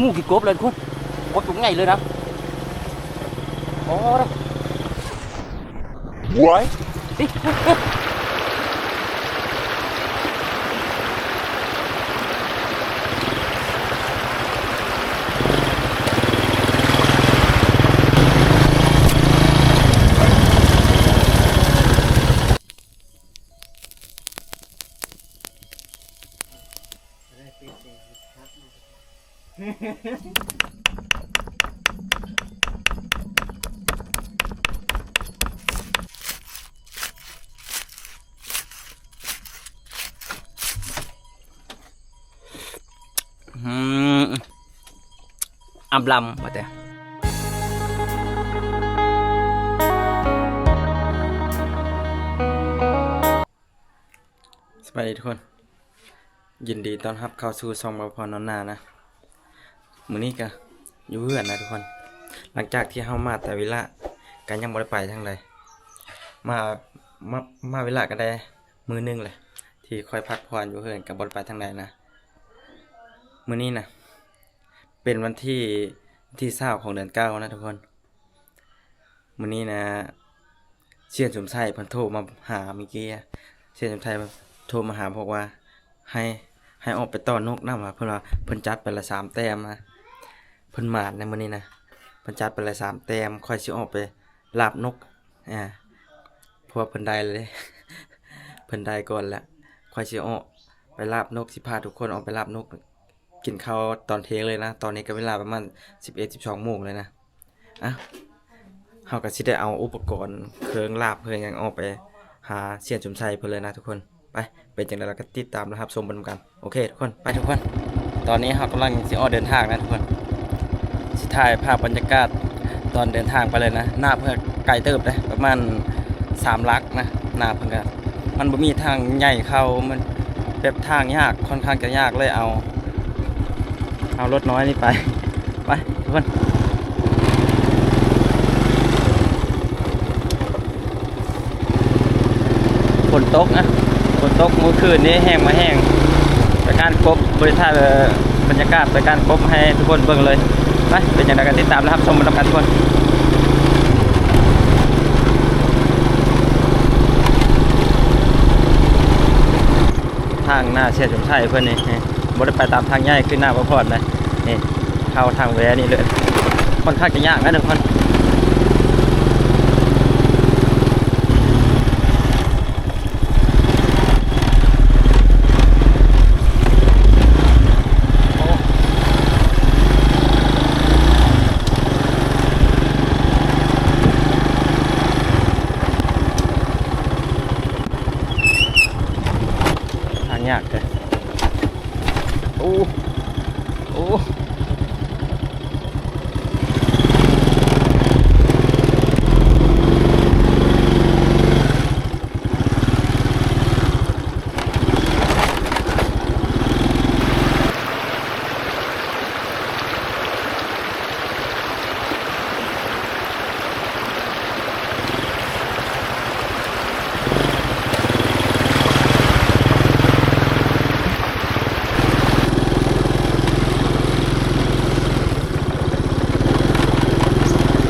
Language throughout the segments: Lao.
ງູກິນກົບເລີຍທຸກຄົນ ກົບຕົວໃຫຍ່ເລີຍນະ ອໍ ໂອ້ຍ ອືມ ອຳລຳວ່າແຕ່ ສະບາຍດີທຸກຄົນ ຍິນດີຕ້ອນຮັບເຂົ້າສູ່ຊ່ອງບ່າວພອນນອນໜ້ານະ. ມື້ນີ້ກະຢູ່ເຮືອນນະທຸກຄົນ ຫຼັງຈາກທີ່ເຮົາມາແຕ່ວິລະ ກະຍັງບໍ່ໄດ້ໄປທາງໃດ ມາ ມາ ມາວິລະກະໄດ້ມື້ໜຶ່ງແຫຼະ ທີ່ຂ້ອຍພັກຜ່ອນຢູ່ເຮືອນ ກະບໍ່ໄດ້ໄປທາງໃດນະ. ມື້ນີ້ນະ ເປັນວັນທີ ວັນທີຊາວຂອງເດືອນເກົ້ານະທຸກຄົນ. ມື້ນີ້ນະ ຊຽນສົມໄຊເພິ່ນໂທມາຫາມື້ກີ້ ຊຽນສົມໄຊໂທມາຫາບອກວ່າ ໃຫ້ ໃຫ້ອອກໄປຕໍ່ນົກນຳວ່າ ເພິ່ນວ່າເພິ່ນຈັບໄປລະສາມແຕ້ມນະ ເພິ່ນໝານໃນມື້ນີ້ນະ ເພິ່ນຈັບໄປລະສາມແຕ້ມ ຂ້ອຍຊິອອກໄປລາບນົກ ອາ ເພາະວ່າເພິ່ນໄດ້ແລ້ວເດ້ ເພິ່ນໄດ້ກ່ອນແລ້ວ ຂ້ອຍຊິອອກໄປລາບນົກ ຊິພາທຸກຄົນອອກໄປລາບນົກ. ກິນເຂົ້າຕອນທ່ຽງເລີຍນະ ຕອນນີ້ກະເວລາປະມານສິບເອັດ ສິບສອງໂມງເລີຍນະ. ອ່ະ ເຮົາກະຊິໄດ້ເອົາອຸປະກອນເຄື່ອງລາບເຄື່ອງຫຍັງອອກໄປຫາຊຽນສົມໄຊເພິ່ນເລີຍນະທຸກຄົນ. ໄປ ເປັນຈັ່ງໃດລະກະຕິດຕາມລະຮັບຊົມໄປນຳກັນ. ໂອເຄທຸກຄົນ ໄປທຸກຄົນ ຕອນນີ້ເຮົາກຳລັງຊິອອກເດີນທາງນະທຸກຄົນ ຊິຖ່າຍພາບບັນຍາກາດຕອນເດີນທາງໄປເລີຍນະ. ໜ້າເພິ່ນກະໄກເຕີບເດ້ ປະມານສາມຫຼັກນະ ໜ້າເພິ່ນກະ ມັນບໍ່ມີທາງໃຫຍ່ເຂົ້າ ມັນແບບທາງຍາກ ຄ່ອນຂ້າງຈະຍາກ ເລີຍເອົາ ເອົາລົດນ້ອຍນີ້ໄປ ໄປທຸກຄົນ. ຝົນຕົກນະ ຝົນຕົກມື້ຄືນນີ້ແຮງມາແຮງ ໄປການກົບ ບໍ່ໄດ້ຖ່າຍບັນຍາກາດໄປການກົບໃຫ້ທຸກຄົນເບິ່ງເລີຍ. ໄປ ເປັນຈັ່ງໃດກະຕິດຕາມ ແລະ ຮັບຊົມໄປນຳກັນທຸກຄົນ. ທາງໜ້າເສຍສົມໄຊເພິ່ນນີ້ ບໍ່ໄດ້ໄປຕາມທາງໃຫຍ່ຄືໜ້າບ່າວພອນນະ ນີ້ ເຂົ້າທາງແວນີ້ເລີຍ ຄ່ອນຂ້າງຈະຍາກນະທຸກຄົນ. ທາງຍາກເດ້ ໂອ້ ໂອ້.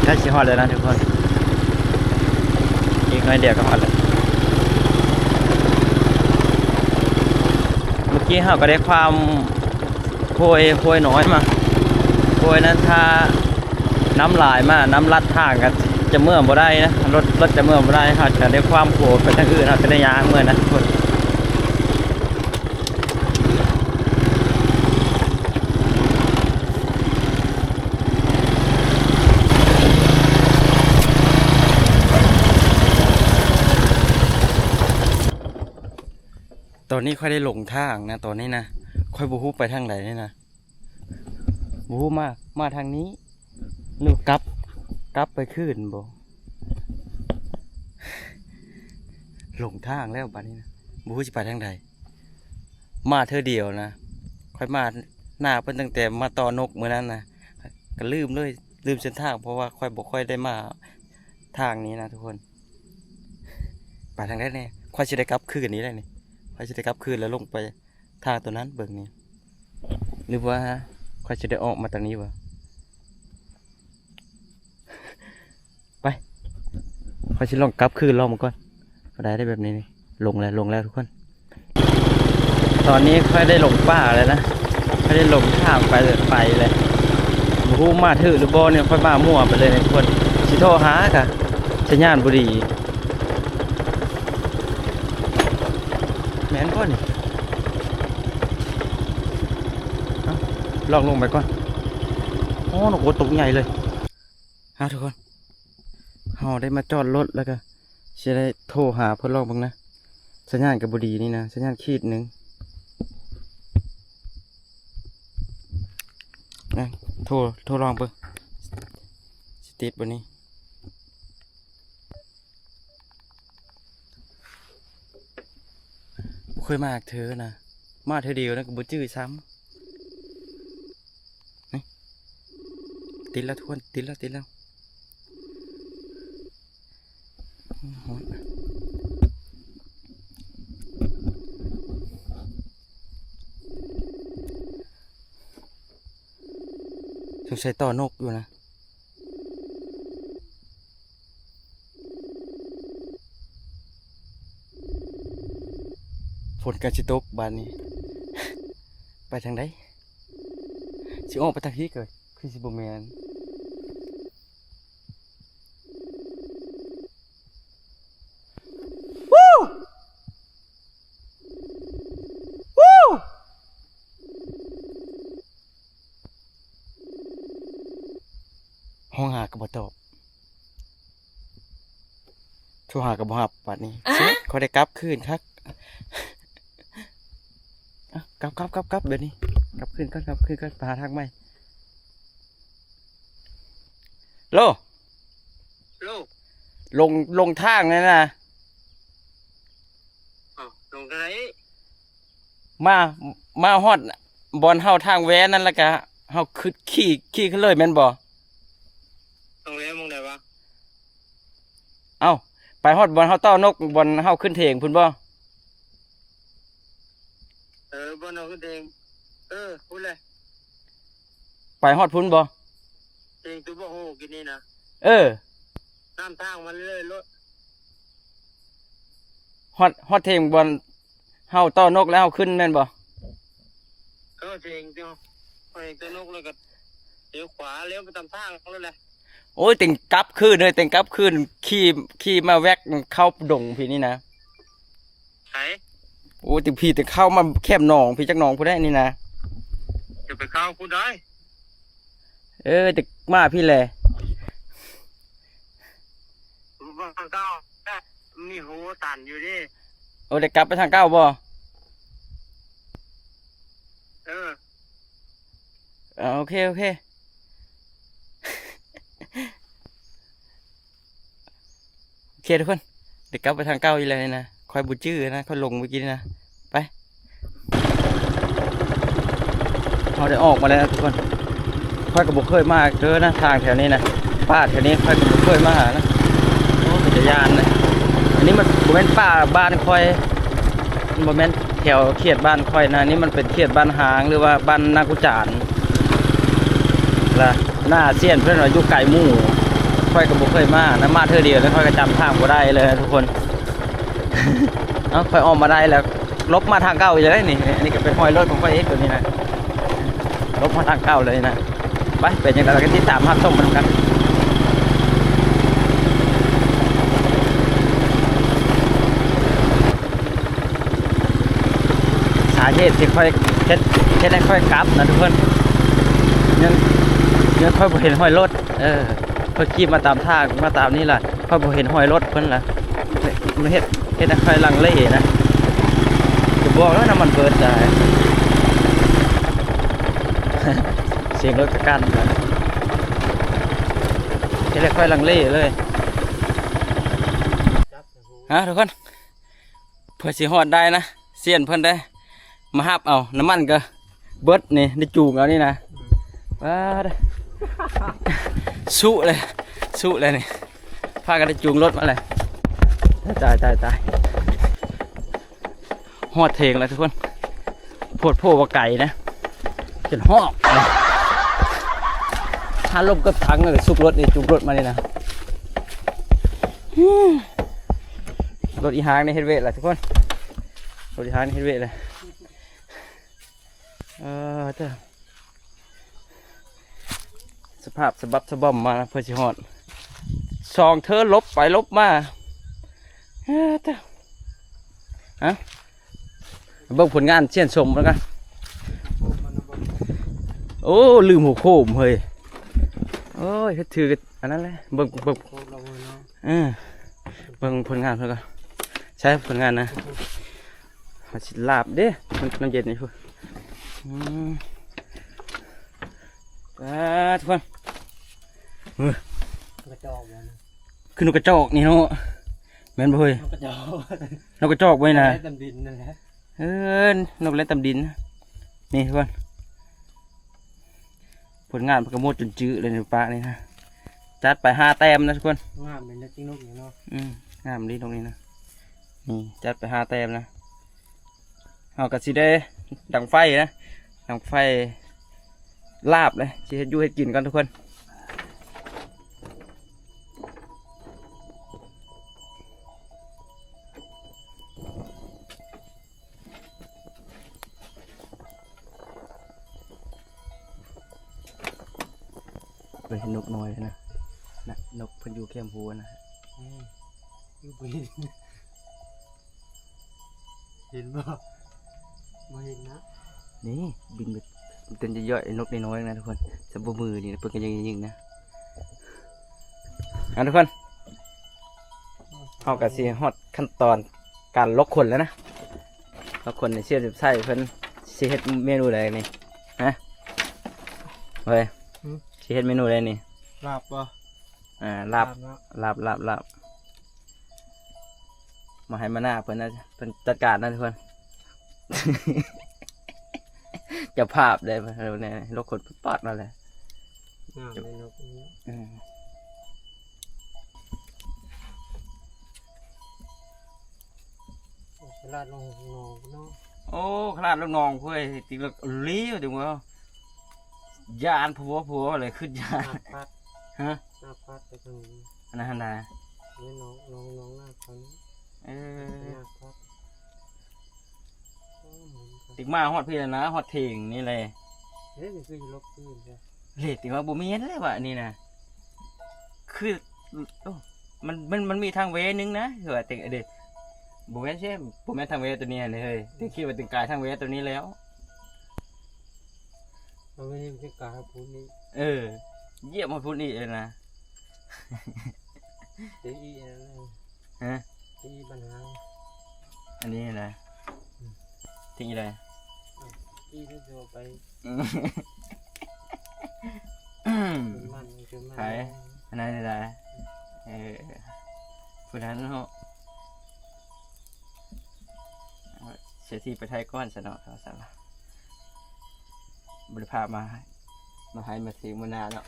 ໃກ້ຊິຮອດແລ້ວນະທຸກຄົນ ອີກໜ້ອຍດຽວກະຮອດແລ້ວ. ເມື່ອກີ້ເຮົາກະໄດ້ຂ້າມຫ້ວຍ ຫ້ວຍນ້ອຍມາ ຫ້ວຍນັ້ນ ຖ້າ ນ້ຳຫຼາຍມາ ນ້ຳລັດທາງກະຈະເມືອບໍ່ໄດ້ນະ ລົດ ລົດຈະເມືອບໍ່ໄດ້ ເຮົາຈະໄດ້ຂ້າມໂຂງໄປທາງອື່ນ ເຮົາຈະໄດ້ຍ່າງເມືອນະທຸກຄົນ. ຕອນນີ້ຂ້ອຍໄດ້ຫຼົງທາງນະ ຕອນນີ້ນະ ຂ້ອຍບໍ່ຮູ້ໄປທາງໃດນີ້ນະ. ບໍ່ຮູ້ມາ ມາທາງນີ້ ຫຼືກັບ ກັບໄປຄືນບໍ? ຫຼົງທາງແລ້ວບາດນີ້ນະ ບໍ່ຮູ້ຊິໄປທາງໃດ. ມາເທື່ອດຽວນະ ຂ້ອຍມາໜ້າເພິ່ນຕັ້ງແຕ່ມາຕໍ່ນົກມື້ນັ້ນນະ ກະລືມເລີຍ ລືມເສັ້ນທາງ ເພາະວ່າຂ້ອຍບໍ່ຄ່ອຍໄດ້ມາທາງນີ້ນະທຸກຄົນ. ໄປທາງໃດແດ່? ຂ້ອຍຊິໄດ້ກັບຄືນນີ້ແຫຼະນີ້ ຂ້ອຍຊິໄດ້ກັບຄືນແລ້ວລົງໄປ ທາງໂຕນັ້ນເບິ່ງນີ້ ຫຼືວ່າ ຂ້ອຍຊິໄດ້ອອກມາທາງນີ້ບໍ່? ໄປ ຂ້ອຍຊິລອງກັບຄືນລອງເບິ່ງກ່ອນ. ບໍ່ໄດ້ເດ້ ແບບນີ້ນີ້. ລົງແລ້ວ ລົງແລ້ວທຸກຄົນ. ຕອນນີ້ຂ້ອຍໄດ້ລົງປ່າແລ້ວນະ, ຂ້ອຍໄດ້ລົງທາງໄປ ໄປແລ້ວ. ບໍ່ຮູ້ມາຖືກຫຼືບໍ່ນີ້, ຂ້ອຍມາມົ້ວໄປເລີຍທຸກຄົນ. ຊິໂທຫາກະສັນຍານບໍ່ດີ. ແມ່ນບໍ່ນີ້? ເອົ້າ ລອງລົງໄປກ່ອນ. ໂອ້ ໂອ້ ຕົກໃຫຍ່ເລີຍ. ເອົາ ທຸກຄົນ, ເຮົາໄດ້ມາຈອດລົດແລ້ວກະຊິໄດ້ໂທຫາເພິ່ນລອງເບິ່ງນະ. ສັນຍານກະບໍ່ດີນີ້ນະ, ສັນຍານຂີດໜຶ່ງ. ນະ ໂທ ໂທລອງເບິ່ງ ຊິຕິດບໍ່ນີ້. ບໍ່ເຄີຍມາຈັກເທື່ອນະ, ມາເທື່ອດຽວນະກະບໍ່ຈື່ຊ້ຳ. ນີ້ ຕິດແລ້ວທຸກຄົນ, ຕິດແລ້ວ ຕິດແລ້ວ. ສົງໄສຕໍ່ນົກຢູ່ນະ. ຝົນກະຊິຕົກບາດນີ້. ໄປທາງໃດ? ຊິອອກໄປທາງພີ້ກະຄືຊິບໍ່ແມ່ນ. ຮ້ອງຫາກະບໍ່ຕອບ, ໂທຫາກະບໍ່ຮັບບາດນີ້. ເຊັດ ຂ້ອຍໄດ້ກັບຄືນຄັກ. ເອົ້າ ກັບ ກັບ ກັບ ກັບ ແບບນີ້. ກັບຄືນກ່ອນ ກັບຄືນກ່ອນ ໄປຫາທາງໃໝ່. ໂລ ໂລ ລົງ ລົງທາງນັ້ນນະ. ເອົ້າ ລົງທາງໃດ? ມາ ມາຮອດບ່ອນເຮົາທາງແວນັ້ນ ແລ້ວກະເຮົາຂຶ້ນ ຂີ່ ຂີ່ຂຶ້ນເລີຍແມ່ນບໍ່? ທາງແວໝ່ອງໃດວະ? ເອົ້າ ໄປຮອດບ່ອນເຮົາຕໍ່ນົກ ບ່ອນເຮົາຂຶ້ນເຖງພຸ້ນບໍ່? ເອີ ບ່ອນເຮົາຂຶ້ນເຖງ. ເອີ ພຸ້ນແຫຼະ. ໄປຮອດພຸ້ນບໍ່? ເຖງຕູບໍ່ໂຮກິນນີ້ນະ. ເອີ ນຳທາງມາເລື້ອຍໂລດ. ຮອດ ຮອດເຖງບ່ອນເຮົາຕໍ່ນົກແລ້ວເຮົາຂຶ້ນແມ່ນບໍ່? ເອີ ເຖງ ເຖງຕໍ່ນົກແລ້ວກະລ້ຽວຂວາ ລ້ຽວໄປຕາມທາງໂລດແຫຼະ. ໂອ້ຍ ເຕັງກັບຄືນເລີຍ ເຕັງກັບຄືນ ຂີ່ ຂີ່ມາແວັກເຂົ້າດົງພີ້ນີ້ນະ. ໃສ? ໂອ້ຍ ເຕັງພີ້ ເຕັງເຂົ້າມາແຄມໜອງພີ້ ຈັກໜອງຜູ້ໃດນີ້ນະ. ຢ່າໄປເຂົ້າຜູ້ໃດ. ເອີ ເຕັງມາພີ້ແຫຼະ. ເບິ່ງເກົ່າ ມີໂຫຕັນຢູ່ເດ້. ໂອ້ ໄດ້ກັບໄປທາງເກົ່າບໍ່? ເອີ ເອີ ໂອເຄ ໂອເຄ ໂອເຄທຸກຄົນ ໄດ້ກັບໄປທາງເກົ່າອີກແລ້ວນີ້ນະ. ຂ້ອຍບໍ່ຈື່ນະ ຂ້ອຍຫຼົງເມື່ອກີ້ນີ້ນະ. ໄປ ເຮົາໄດ້ອອກມາແລ້ວທຸກຄົນ. ຂ້ອຍກໍບໍ່ເຄີຍມາເດີນະ ທາງແຖວນີ້ນະ ປ່າແຖວນີ້ຂ້ອຍກໍບໍ່ເຄີຍມານະ. ໂອ້ ເປັນຕາຢ້ານເລີຍ. ອັນນີ້ມັນບໍ່ແມ່ນປ່າບ້ານຂ້ອຍ ມັນບໍ່ແມ່ນແຖວເຂດບ້ານຂ້ອຍນະ. ນີ້ມັນເປັນເຂດບ້ານຮ້າງ ຫຼືວ່າບ້ານນາກູຈານ ລະໜ້າເຊຍນເພິ່ນວ່າຢູ່ໄກໝູ່. ຂ້ອຍກໍບໍ່ເຄີຍມານະ ມາເທື່ອດຽວແລ້ວຂ້ອຍກໍຈຳທາງບໍ່ໄດ້ເລີຍທຸກຄົນ. ເອົ້າ ຂ້ອຍອອກມາໄດ້ແລ້ວ. ຫຼົບມາທາງເກົ່າອີກແລ້ວນີ້. ອັນນີ້ກໍເປັນຮອຍລົດຂອງຂ້ອຍເອງຕົວນີ້ນະ. ຫຼົບມາທາງເກົ່າເລີຍນະ. ໄປ ເປັນຈັ່ງໃດລະກໍຕິດຕາມຮັບຊົມໄປນຳກັນ. ສາເຫດທີ່ຂ້ອຍເຮັດ ເຮັດໃຫ້ຂ້ອຍກັບນະທຸກຄົນ ຍ້ອນ ຍ້ອນຂ້ອຍບໍ່ເຫັນຮອຍລົດ. ເອີ ຂ້ອຍຂີ່ມາຕາມທາງ ມາຕາມນີ້ລະ ຂ້ອຍບໍ່ເຫັນຮອຍລົດເພິ່ນລະ. ມັນເຮັດ ເຮັດໃຫ້ຂ້ອຍລັງເລນະ. ຈະບອກແລ້ວນ້ຳມັນເບິດໄດ໋. ສຽງລົດກະກັ້ນ ເຮັດໃຫ້ຂ້ອຍລັງເລເລີຍ. ຮະ ທຸກຄົນ ເພື່ອຊິຮອດໄດ້ນະ ເຊຍນເພິ່ນໄດ້ມາຮັບເອົາ. ນ້ຳມັນກໍເບິດນີ້ ໄດ້ຈູງເອົານີ້ນະ. ປາດ ສຸເລີຍ ສຸເລີຍນີ້. ພາກັນໄດ້ຈູງລົດມາເລີຍ. ຕາຍ ຕາຍ ຕາຍ ຮອດເຖິງແລ້ວທຸກຄົນ. ໂພດໂພວ່າໄກນະ ຈົນຮອກ. ຫາລົມເກີບຖັງ ແລ້ວກໍຊຸກລົດນີ້ ຈູງລົດມານີ້ນະ. ລົດອີຫາງນີ້ເຮັດວຽກລະທຸກຄົນ ລົດອີຫາງນີ້ເຮັດວຽກລະ. ເອີ ເຈົ້າ ສະພາບສະບັບສະບອມມາເພື່ອຊິຮອດ ສອງເທີລົບໄປລົບມາ. ເອີ ເຈົ້າ ຮະ ເບິ່ງຜົນງານຊຽນສົມນຳກັນ. ໂອ້ ລືມຫົວໂຄມເຮີ້ຍ. ໂອ້ຍ ເຮັດຖືກອັນນັ້ນແຫຼະ. ເບິ່ງ ເບິ່ງ ໂຄມລະເວີຍເນາະ. ເອີ ເບິ່ງຜົນງານເພິ່ນກ່ອນ. ໃຊ້ຜົນງານນະ ເຮົາຊິລາບເດ້ ມັນ ນ້ຳເຢັນນີ້ພຸ້ນ. ອືມ ອ່າ ທຸກຄົນ ເອີ ກະຈອກບໍ່ນະ? ຄືນົກກະຈອກນີ້ເນາະ ແມ່ນບໍ່ເຮີ້ຍ? ນົກກະຈອກ ນົກກະຈອກບໍ່ນີ້ນະ? ແລ່ນຕາມດິນນັ້ນແຫຼະ. ເອີ ນົກແລ່ນຕາມດິນ ນີ້ທຸກຄົນ. ຜົນງານເພິ່ນກໍໝົດຈົນຈື່ເລີຍນີ້ ປະນີ້ນະ. ຈັດໄປຫ້າແຕ້ມນະທຸກຄົນ. ງາມເລີຍນະຈິງນົກນີ້ເນາະ. ອືມ ງາມດີນົກນີ້ນະ. ນີ້ ຈັດໄປຫ້າແຕ້ມນະ. ເຮົາກໍຊິໄດ້ດັງໄຟນະ ດັງໄຟລາບເລີຍ. ຊິເຮັດຢູ່ເຮັດກິນກ່ອນທຸກຄົນ. ໄປເຫັນນົກນ້ອຍນະ ນະ ນົກເພິ່ນຢູ່ແຄມພູນະ. ອືມ ຢູ່ບໍ່ເຫັນ ເຫັນບໍ່? ບໍ່ເຫັນນະ. ນີ້ບິນໄປເຕັ້ນຍ້ອຍໆ ນົກນ້ອຍໆນະທຸກຄົນ. ຈະບໍ່ມືນີ້ເພິ່ນກໍຍັງຍິງນະ. ອ່າ ທຸກຄົນ ເຮົາກໍຊິຮອດຂັ້ນຕອນການລົກຂົນແລ້ວນະ. ລົກຂົນນີ້ ຊຽນສົມໄຊເພິ່ນຊິເຮັດເມນູໃດນີ້ ຮະ ເວີຍ? ຫືມ? ຊິເຮັດເມນູໃດນີ້? ລາບບໍ່? ອ່າ ລາບ ລາບເນາະ ລາບ ລາບ ລາບ. ມາໃຫ້ມາໜ້າເພິ່ນນະ ເພິ່ນຈັດການນະທຸກຄົນ. ເຈົ້າພາບເດ້ ລົກຂົນປອດມາເລີຍ. ງາມເລີຍນົກນີ້. ອືມ ຂະໜາດລົງໜອງພຸ້ນເນາະ. ໂອ້ ຂະໜາດລົງໜອງພຸ້ນເອີຍ ຕິກເລິກອີ່ຫຼີ ຈັ່ງວ່າຢ້ານຜົວໆເລີຍ ຄຶດຢ້ານ. ນາກພັດ ຮະ? ນາກພັດໄປທາງນີ້ ອັນນັ້ນຫັ້ນນະ. ນີ້ໜອງ ໜອງ ໜອງນາກພັດ. ເອີ ນາກພັດ. ໂອ້ ຕິກມາຮອດພີ້ແລ້ວນະ ຮອດເຖິງນີ້ແຫຼະ. ເດ້ ມັນຄືຢູ່ລົບພື້ນເດ້. ເລດຕິວ່າບໍ່ແມ່ນແລ້ວວະອັນນີ້ນະ. ຄື ໂອ້ ມັນ ມັນ ມັນມີທາງແວໜຶ່ງນະ ຄືວ່າເຕັງ ເດ້ ບໍ່ແມ່ນໃຊ່ ບໍ່ແມ່ນທາງແວຕົວນີ້ຫັ້ນເຮີ້ຍ. ເຕັງຄິດວ່າເຕັງກາຍທາງແວຕົວນີ້ແລ້ວ. ເອົາໄວ້ນີ້ມັນຈະກາຍພຸ້ນນີ້. ເອີ ຢຽບມາພຸ້ນອີກເລີຍນະ. ເຕັງອີກອັນນັ້ນ. ຮະ? ທີ່ບັນຫາ ອັນນີ້ນະ. ອືມ ທີ່ໃດ? ທີ່ໄດ້ໂທໄປ. ອືມ ມັນຄືມັນ ໃຜ? ອັນນັ້ນໃດ? ເອີ ຜູ້ນັ້ນເນາະ. ເສດຖີໄປໄທກ່ອນຊະເນາະ ວ່າຊັ້ນ. ບໍ່ໄດ້ພາມາ ມາໃຫ້ມາຖືມານາເນາະ.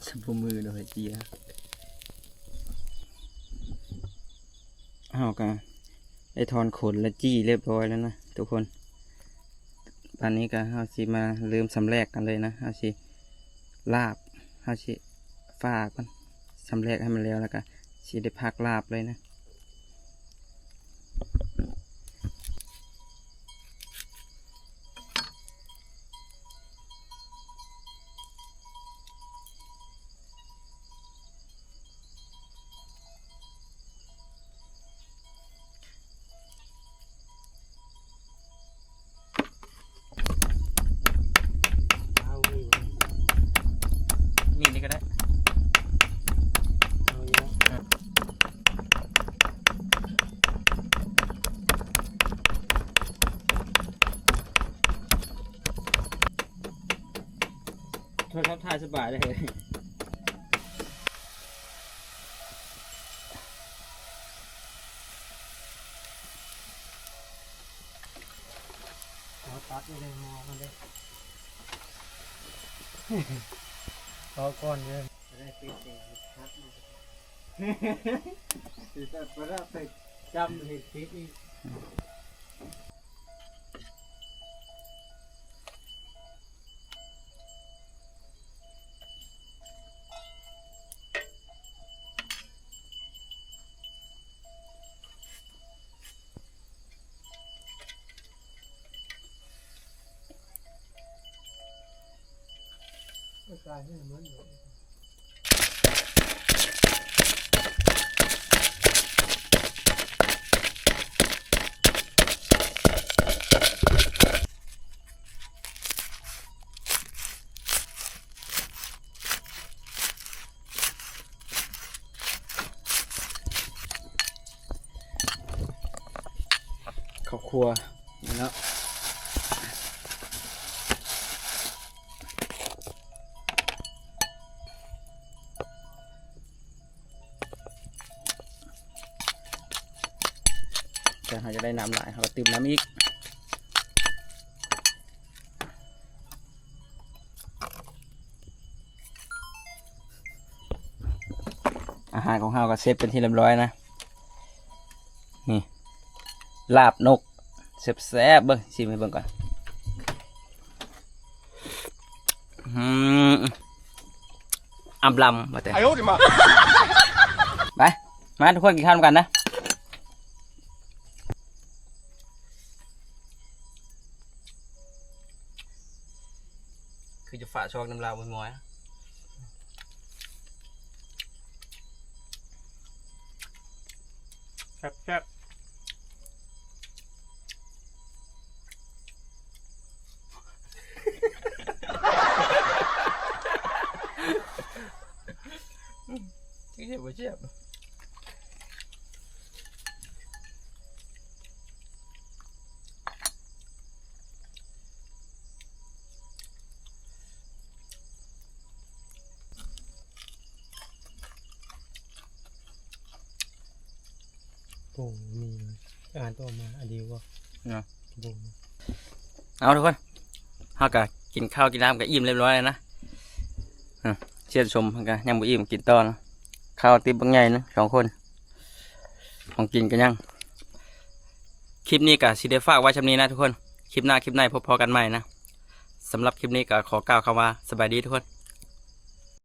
ສະບໍ່ມືໂດຍເຈຍ ເຮົາກະໄດ້ຖອນຂົນ ແລະ ຈີ່ຮຽບຮ້ອຍແລ້ວນະທຸກຄົນ. ບາດນີ້ກະເຮົາຊິມາເລີ່ມຊຳແລກກັນເລີຍນະ. ເຮົາຊິລາບ ເຮົາຊິຝາກ່ອນ ຊຳແລກໃຫ້ມັນແລ້ວ ແລ້ວກະຊິໄດ້ພັກລາບເລີຍນະ. ມີດນີ້ກໍໄດ້ ເອົາຢູ່ແລ້ວ. ໂທລະສັບຖ່າຍສະບາຍເລີຍ. ເອົາຕັດຢູ່ໃນໝໍ້ຫັ້ນເດ້ ເອົາກ່ອນເດີ. ເຮັດເອງເຮັດຄັກມັນກໍໄດ້ ຊິແບບບໍ່ໄດ້ໄປຈຳເຮັດຜິດອີກ. ເຂົ້າຄົວນີ້ເນາະ ຖ້າເຮົາຢາກໄດ້ນ້ຳຫຼາຍ ເຮົາກໍຕື່ມນ້ຳອີກ. ອາຫານຂອງເຮົາກໍເສັດເປັນທີ່ຮຽບຮ້ອຍນະ ນີ້ ລາບນົກ ແຊບໆ ເບິ່ງ ຊີມໃຫ້ເບິ່ງກ່ອນ. ອືມ ອຳລຳວ່າແຕ່ ໄປ ມາທຸກຄົນກິນຂ້າວນຳກັນນະ. ຄືຈະຝາກຊ່ອງນຳລາວມວຍໆ ແຊບໆ ຄືຈະບໍ່ແຊບ. ໂອ້ ມີ ອ່ານຕໍ່ມາ ອັນດຽວບໍ່ ເນາະ ບໍ່ ເອົາ ທຸກຄົນ ເຮົາກະກິນເຂົ້າກິນນ້ຳກະອີ່ມຮຽບຮ້ອຍແລ້ວນະ. ອາ ຊຽນສົມເພິ່ນກະຍັງບໍ່ອີ່ມ ກິນຕໍ່ນະ ເຂົ້າຕິບບັກໃຫຍ່ໜຶ່ງ ສອງຄົນ ຂອງກິນກະຍັງ. ຄລິບນີ້ກະຊິໄດ້ຝາກໄວ້ຊ່ຳນີ້ນະທຸກຄົນ ຄລິບໜ້າຄລິບໃນພົບພໍ້ກັນໃໝ່ນະ. ສຳລັບຄລິບນີ້ກະຂໍກ່າວຄຳວ່າສະບາຍດີທຸກຄົນ.